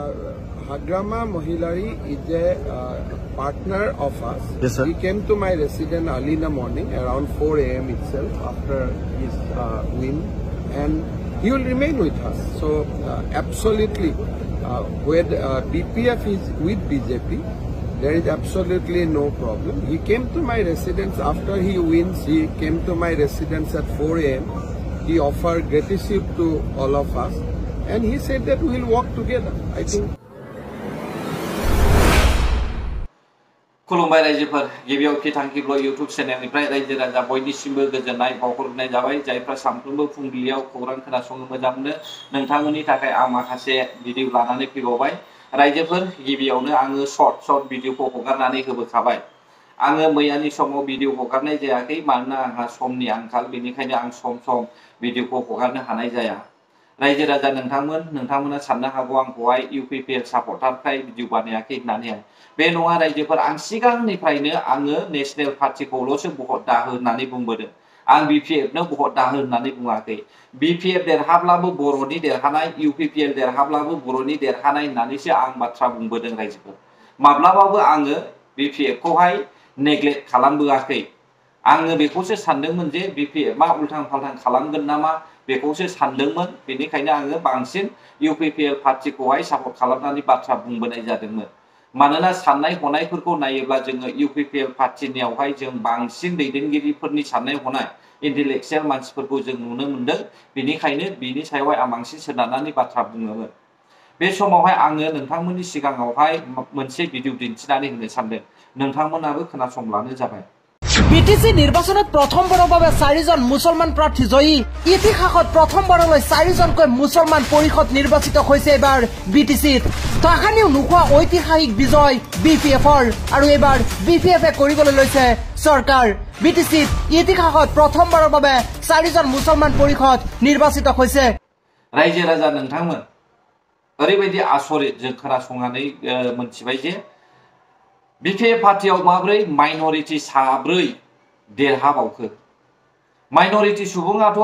Hagrama Mohilari is a partner of us. Yes, sir. He came to my residence early in the morning, around 4 a.m. itself, after his win, and he will remain with us. So, absolutely, when BPF is with BJP, there is absolutely no problem. He came to my residence after he wins. He came to my residence at 4 a.m. He offered gratitude to all of us, and he said that we will work together. I think. खुलुमबाय रायजोफोर गिबियाव खिथांखिब्ल YouTube चेनेलनिफ्राय रायजो राजा बयनिसिमबो गोजोननाय बावहरनाय जाबाय जायफ्रा सानफ्रोमबो फुंबिलियाव खौरां खोनासंनो मोजां मोनो नोंथांमोननि थाखाय आं माखासे भिडिअ लानानै फैबावबाय रायजोफोर गिबियावनो आङो शर्ट भिडिअखौ हगारनानै होबोखाबाय आङो मैयानि समाव भिडिअ हगारनाय जायाखै मानोना आंहा समनि आंखाल बेनिखायनो आं सम भिडिअखौ हगारनो हानाय जाया रायजो राजा नोंथांमोना साननो हागौ आंखौहाय इउपिपिएल सापर्टारखाय भिडिअ बानायाखै होननानै बे नङा रायजोफोर आं सिगांनिफ्रायनो आङो नेशनेल पार्टिखौल'सो भट दाहो होननानै बुंबोदों आं बिपिएफनो भट दाहो होननानै बुङाखै बिपिएफ देरहाब्लाबो बर'नि देरहानाय इउपिपिएल देरहाब्लाबो बर'नि देरहानाय होननानैसो आं बाथ्रा बुंबोदों रायजोफोर माब्लाबाबो आङो बिपिएफखौहाय नेग्लेक्ट खालामबोआखै आङो बेखौसो सानदोंमोन जे बिपिएफआ उल्थां फाल्थां खालामगोन नामा बेखौसो सानदोंमोन बेनिखायनो आङो बांसिन इउपिपिएल पार्टिखौहाय सापर्ट खालामनानै बाथ्रा बुंबोनाय जादोंमोन मानोना साननाय हनायफोरखौ नायोब्ला जोङो इउपिपिएल पार्टिनियावहाय जों बांसिन दैदेनगिरिफोरनि साननाय हनाय इन्टेलेक्चुवेल मानसिफोरखौ जों नुनो मोनदों बेनिखायनो बिनि सायावहाय आं बांसिन सोनारनानै बाथ्रा बुङोमोन बे समावहाय आङो नोंथांमोननि सिगाङावहाय मोनसे भिडिअ दिन्थिनानै होनो सानदों नोंथांमोनाबो खोनासंब्लानो जाबाय বিটিসি নির্বাচনত প্ৰথমবাৰৰ বাবে 4জন মুছলমান প্ৰাৰ্থী জয়ী ইতিহাসত প্ৰথমবাৰলৈ 4জনকৈ মুছলমান পৰিষদ নিৰ্বাচিত হৈছে এবাৰ বিটিসিত তাহানিও নোহোৱা ঐতিহাসিক বিজয় বিপিএফৰ আৰু এবাৰ বিপিএফে কৰিবলৈ লৈছে চৰকাৰ বিটিসিত ইতিহাসত প্ৰথমবাৰৰ বাবে 4জন মুছলমান পৰিষদ নিৰ্বাচিত হৈছে ৰাইজো ৰাজা नोंथांमोन ओरैबायदि आसरित जों खोनासंनानै मोनथिबाय जे बिपिएफ पार्टियाव माब्रै माइनरिटी साब्रै देरहाबावखो माइनरिटी सुबुङाथ'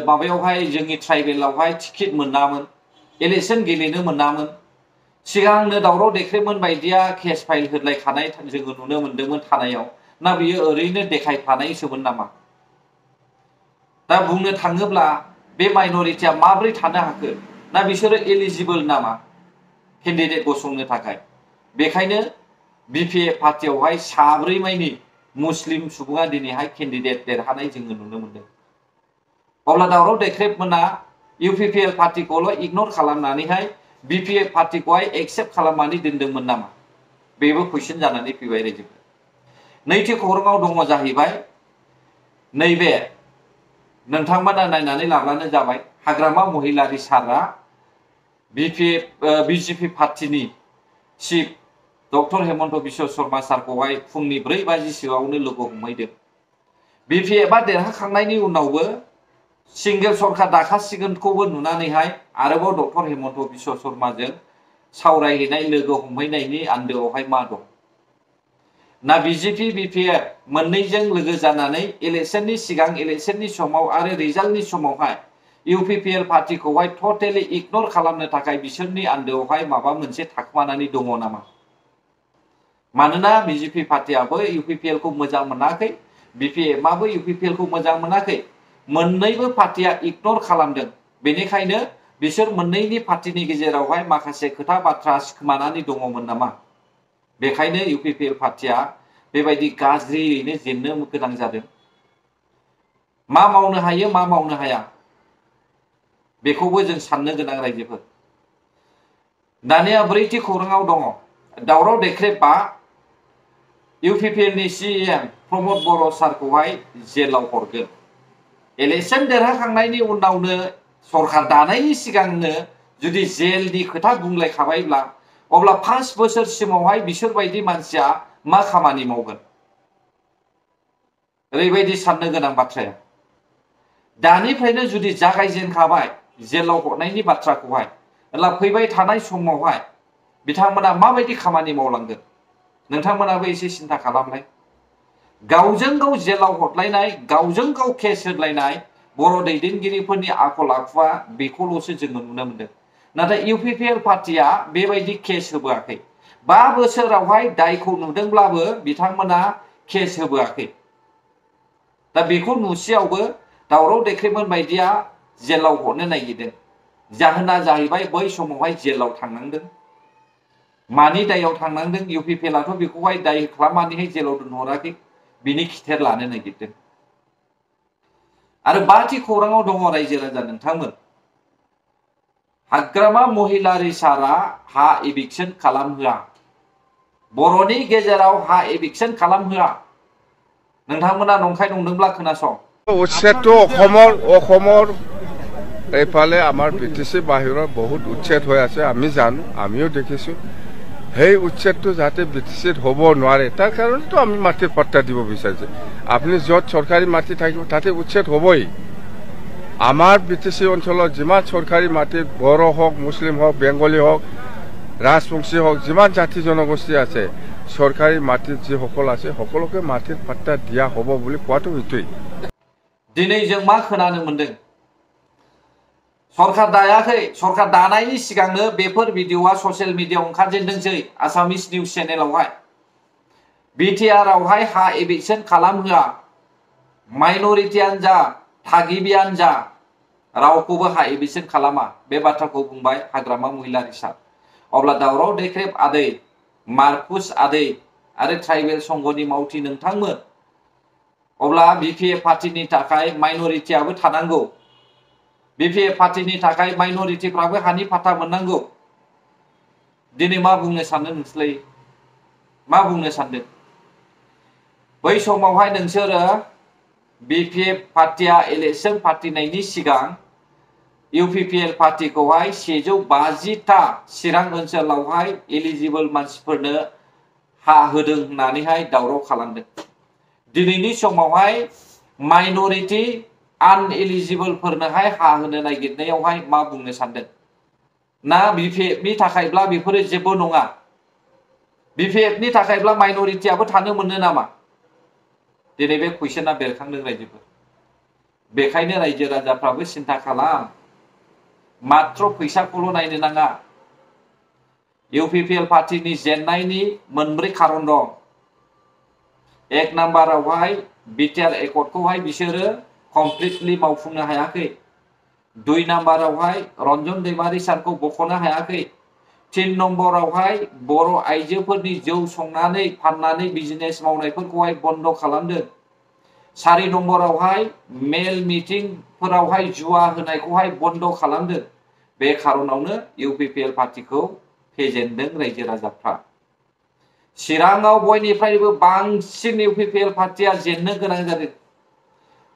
माबायावहाय जोंनि ट्राइबेलावहाय टिकेट मोनामोन इलेक्शन गेलेनो मोनामोन सिगांनो दावराव देख्रेबमोन बायदिया केस फाइल होलायखानाय जोङो नुनो मोन्दोंमोन थानायाव ना बियो ओरैनो देखायफानायसोमोन नामा दा बुंनो थाङोब्ला बे माइनरिटीया माब्रै थानो हाखो ना बिसोरो एलिजिबल नामा केन्डिडेट गसंनो थाखाय बेखायनो बिपिएफ पार्टियावहाय साब्रै माइनि मुस्लिम सुबुङा दिनैहाय केन्डिडेट देरहानाय जोङो नुनो मोनदों अब्ला दावराव देख्रेबमोना इउपिपिएल पार्टिखौल' इगनर खालामनानैहाय बिपिएफ पार्टिखौहाय एक्सेप्ट खालामनानै दोनदोंमोन नामा बेबो कुइसन जानानै फैबाय रायजोफोर नैथि खौराङाव दङ जाहैबाय नैबे नोंथांमोना नायनानै लाब्लानो जाबाय हाग्रामा महिलारि सारआ बिजेपि पार्टिनि चिफ डक्टर हेमन्त बिश्व शर्मा सारखौहाय फुंनि 4 बाजिसोआवनो लोगो हमहैदों बिपिएफआ देरहाखांनायनि उनावबो सिंगेल सरकार दाखासिगोनखौबो नुनानैहाय आरोबाव डक्टर हेमन्त बिश्व शर्माजों सावरायहैनाय लोगो हमहैनायनि आन्दोआवहाय मा दं ना बिजेपि बिपिएफ मोननैजों लोगो जानानै इलेक्शननि सिगां इलेक्शननि समाव आरो रिजाल्टनि समावहाय इउपिपिएल पार्टिखौहाय टटेलि इगनर खालामनो थाखाय बिसोरनि आन्दोआवहाय माबा मोनसे थाखुमानानै दङ नामा मानोना बिजेपि पार्टियाबो इउपिपिएल खौ मोजां मोनाखै बिपिएफआबो इउपिपिएल खौ मोजां मोनाखै मोननैबो पार्टिया इगनर खालामदों बेनिखायनो बिसोर मोननैनि पार्टिनि गेजेरावहाय माखासे खोथा बाथ्रा सिखोमानानै दङमोन नामा बेखायनो इउपिपिएल पार्टिया बेबायदि गाज्रियैनो जेननो गोनां जादों मा मावनो हायो मा मावनो हाया बेखौबो जों साननो गोनां रायजोफोर दानिया ब्रैथि खौराङाव दङ दावराव देख्रेबा इउपिपिएलनि सिएम प्रमद बर' सारखौहाय जेलाव हरगोन इलेक्शन देरहाखांनायनि उनावनो सरकार दानायनि सिगांनो जुदि जेलनि खोथा बुंलायखाबायब्ला अब्ला 5 बोसोरसिमावहाय बिसोरबायदि मानसिया मा खामानि मावगोन ओरैबायदि साननो गोनां बाथ्राया दानिफ्रायनो जुदि जागायजेनखाबाय जेलाव हरनायनि बाथ्राखौहाय अब्ला फैबाय थानाय समावहाय बिथांमोना माबायदि खामानि मावलांगोन नोंथांमोनाबो एसे सिन्था खालामलाय गावजों गाव जेलाव हरलायनाय गावजों गाव केस होलायनाय बर' दैदेनगिरिफोरनि आखल आखुआ बेखौल'सो जोङो नुनो मोनदों नाथाय इउपिपिएल पार्टिया बेबायदि केस होबोआखै 5 बोसोरावहाय दायखौ नुदोंब्लाबो बिथांमोना केस होबोआखै दा बेखौ नुसेयावबो दावराव देख्रेबमोन बायदिया जेलाव हरनो नागिरदों जाहोना जाहैबाय बै समावहाय जेलाव थांनांदों मानि दायाव थांनांदों इउपिपिएलआथ' बेखौहाय दाय खालामनानैहाय जेलाव दोनहराखै बिनि खिथेर लानो नागिरदों आरो 5थि खौराङाव दङ रायजो राजा नोंथांमोन हाग्रामा महिलारि सारा हा एभिक्सन खालामहोआ बर'नि गेजेराव हा एभिक्सन खालामहोआ नोंथांमोना नंखाय नंदोंब्ला खोनासं उच्छेदটো অসমৰ এইফালে আমাৰ বিটিসি বাহিৰত বহুত উচ্ছেদ হৈ আছে আমি জানো আমিও দেখিছো সেই উচ্ছেদটো যাতে বিটিসিত হ'ব নোৱাৰে তাৰ কাৰণটো আমি মাটিৰ পট্টা দিব বিচাৰিছো আপুনি য'ত চৰকাৰী মাটি থাকিব তাতে উচ্ছেদ হ'বই আমাৰ বিটিসি অঞ্চলত যিমান চৰকাৰী মাটি বড়ো হওক মুছলিম হওক বেংগলী হওক ৰাজবংশী হওক যিমান জাতি জনগোষ্ঠী আছে सरकारी माटी जिসকল আছে সকলোকে মাটিৰ পাট্টা দিয়া হ'ব বুলি কোৱাটো এইটোই दिनै जों मा खोनानो मोनदों सरकार दायाखै सरकार दानायनि सिगांनो बेफोर भिडिअआ ससियेल मिडियायाव ओंखारजेनदोंसै आसामिस निउज चेनेलावहाय बिटिआर आवहाय हा एभिक्सन खालामहोआ माइनरिटियानो जा थागिबियानो जा रावखौबो हा एभिक्सन खालामा बे बाथ्राखौ बुंबाय हाग्रामा महिलारि सार अब्ला दावराव देख्रेब आदै मार्कुस आदै आरो ट्राइबेल संघनि मावथि नोंथांमोन अब्ला बिपिएफ पार्टीनि थाखाय माइनरिटियाबो थानांगौ बिपिएफ पार्टीनि थाखाय माइनरिटिफ्राबो हानि फाटा मोननांगौ दिनै मा बुंनो सानदों नोंसोरलाय मा बुंनो सानदों बै समावहाय नोंसोरो बिपिएफ पार्टीया इलेक्शन फाथिनायनि सिगां इउपिपिएल पार्टीखौहाय 150टा चिरां ओनसोलावहाय एलिजिबल मानसिफोरनो हा होदों होननानैहाय दावराव खालामदों दिनैनि समावहाय माइनरिटी आनएलिजिबलफोरनोहाय हा होनो नागिरनायावहाय मा बुंनो सानदों ना बिपिएफनि थाखायब्ला बेफोरो जेबो नङा बिपिएफनि थाखायब्ला माइनरिटियाबो थानो मोनो नामा दिनै बे कुइसना बेरखांदों रायजोफोर बेखायनो रायजो राजाफ्राबो सिन्था खालाम मात्र फैसाखौल' नायनो नाङा इउपिपिएल पार्टीनि जेननायनि मोनब्रै खारन दं एक नाम्बारावहाय बिटिआर एकर्डखौहाय बिसोरो कमप्लिटलि मावफुंनो हायाखै 2 नाम्बारावहाय रन्जन दैमारि सारखौ बख'नो हायाखै 3 नम्बरावहाय बर' आइजोफोरनि जौ संनानै फाननानै बिजनेस मावनायफोरखौहाय बन्द खालामदों 4 नम्बरावहाय मेल मिटिंफोरावहाय जुवा होनायखौहाय बन्द खालामदों बे खारनावनो इउपिपिएल पार्टीखौ फेजेनदों रायजो राजाफ्रा चिराङाव बयनिफ्रायबो बांसिन इउपिपिएल पार्टीया जेननो गोनां जादों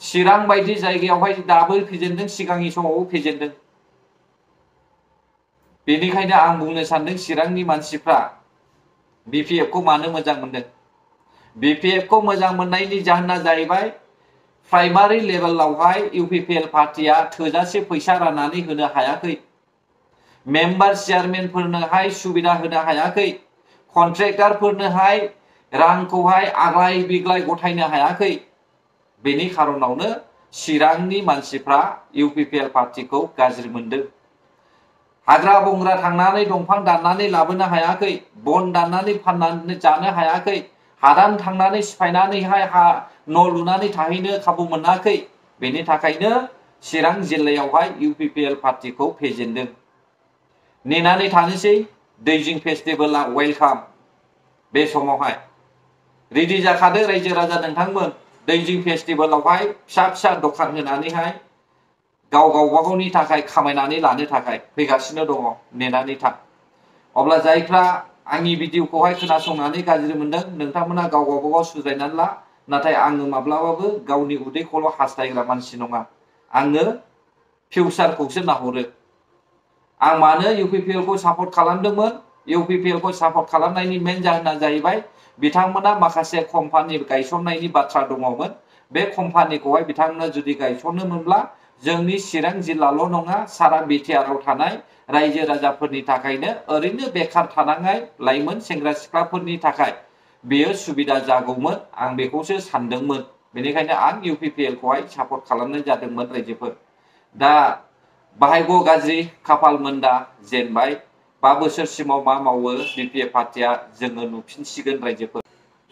चिरां बायदि जायगायावहाय दाबो फेजेनदों सिगांनि समावबो फेजेनदों बेनिखायनो आं बुंनो सानदों चिरांनि मानसिफ्रा बिपिएफखौ मानो मोजां मोनदों बिपिएफखौ मोजां मोननायनि जाहोना जाहैबाय प्राइमारि लेभेलावहाय इउपिपिएल पार्टीया थोजासे फैसा राननानै होनो हायाखै मेम्बार चेयारमेनफोरनोहाय सुबिदा होनो हायाखै कन्ट्रेक्टरफोरनोहाय रांखौहाय आग्लाय बिग्लाय गथायनो हायाखै बेनि खारनावनो चिरांनि मानसिफ्रा इउपिपिएल पार्टीखौ गाज्रि मोनदों हाग्रा बंग्रा थांनानै दंफां दाननानै लाबोनो हायाखै बन दाननानै फाननानै जानो हायाखै हादान थांनानै सिफायनानैहाय न' लुनानै थाहैनो खाबु मोनाखै बेनि थाखायनो चिरां जिल्लायावहाय इउपिपिएल पार्टीखौ फेजेनदों नेनानै थानोसै दैजिं फेस्टिभेला वेलकाम बे समावहाय रेडि जाखादो रायजो राजा नोंथांमोन दैजिं फेस्टिभेलावहाय फिसा फिसा दखान होनानैहाय गावगावनि थाखाय खामायनानै लानो थाखाय फैगासिनो दङ नेनानै था अब्ला जायफ्रा आंनि भिडिअखौहाय खोनासंनानै गाज्रि मोनदों नोंथांमोना गावगाव सुद्रायनानै ला नाथाय आङो माब्लाबाबो गावनि उदैखौल' हास्थायग्रा मानसि नङा आङो फिउचारखौसो नाहरो आं मानो इउपिपिएलखौ सापर्ट खालामदोंमोन इउपिपिएलखौ सापर्ट खालामनायनि मेन जाहोना जाहैबाय बिथांमोना माखासे कम्पानि गायसननायनि बाथ्रा दङमोन बे कम्पानिखौहाय बिथांमोना जुदि गायसननो मोनब्ला जोंनि चिरां जिल्लाल' नङा सारा बिटिआरआव थानाय रायजो राजाफोरनि थाखायनो ओरैनो बेकार थानांनाय लाइमोन सेंग्रा सिख्लाफोरनि थाखाय बेयो सुबिदा जागौमोन आं बेखौसो सानदोंमोन बेनिखायनो आं इउपिपिएलखौहाय सापर्ट खालामनाय जादोंमोन रायजोफोर दा बाहायग' गाज्रि खाफाल मोनदा जेनबाय 5 बोसोरसिमाव मा मावो BPF पार्टिया जोङो नुफिनसिगोन रायजोफोर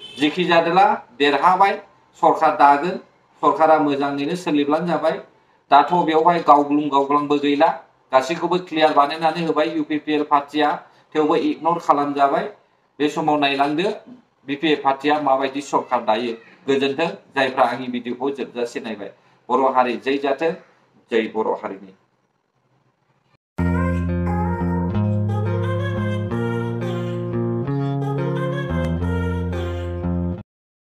जेखि जादोला देरहाबाय सरकार दागोन सरकारा मोजाङैनो सोलिब्लानो जाबाय दाथ' बेवहाय गावग्लुंबो गैला गासैखौबो क्लियार बानायनानै होबाय UPPL पार्टिया थेवबो इगनर खालामजाबाय बे समाव नायलांदो BPF पार्टिया माबायदि सरकार दायो गोजोन्थों जायफ्रा आंनि भिडिअखौ जोबजासे नायबाय बर' हारि जै जाथों जै बर' हारिनि